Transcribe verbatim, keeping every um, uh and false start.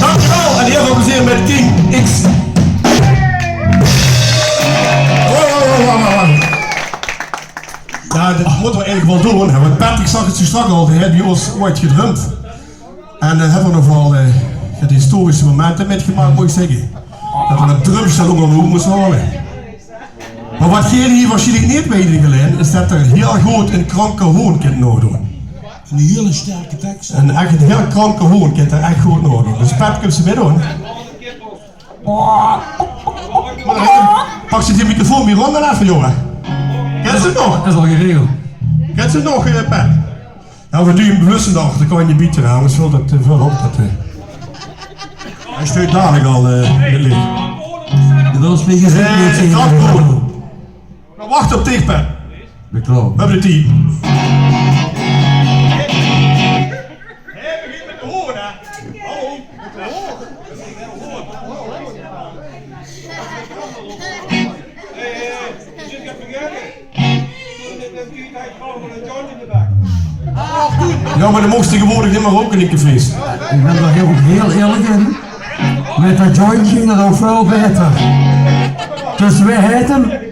Dankjewel en heel veel plezier met King X. Ja, dat moeten we eigenlijk wel doen, hè, want Patrick zag het zo straks al, hij heeft bij ons ooit gedrumd. En dan hebben we nog wel eh, het historische momenten metgemaakt, moet ik zeggen. Dat we een drumstel onder de hoed moesten halen. Maar wat jullie hier waarschijnlijk niet weten, Glenn, is dat er heel goed een kranke hoon kan nadoen. Ein hiel sterke teks. En ech ein hiel kranke hoon, kint d'r ech good nao doon. Dus Pep, kums se mitdoon? Pak se die microfoon bie Ron dan effe, jónge. Kins se 't nog? Det is al geregeld. Kins se 't nog, eh, Pep? Jao, veer doon 'm bewus nog, dan kins se 'm bie, angers vèlt 't te väöl op. Det, eh. Hae steit dalik al, eh, in 't leed. De wil spelen. Eh, Frank Kroon. Veer wachte op dich, Pep. Veer höbbe de tied. Jao, mer dan moogs se tegeswoordig neet mie rouke in cafés. Ich bön dao hiel, hiel ierlik in. Mit det jointje góng det ouch väöl baeter. Dus veer höbbe 'm.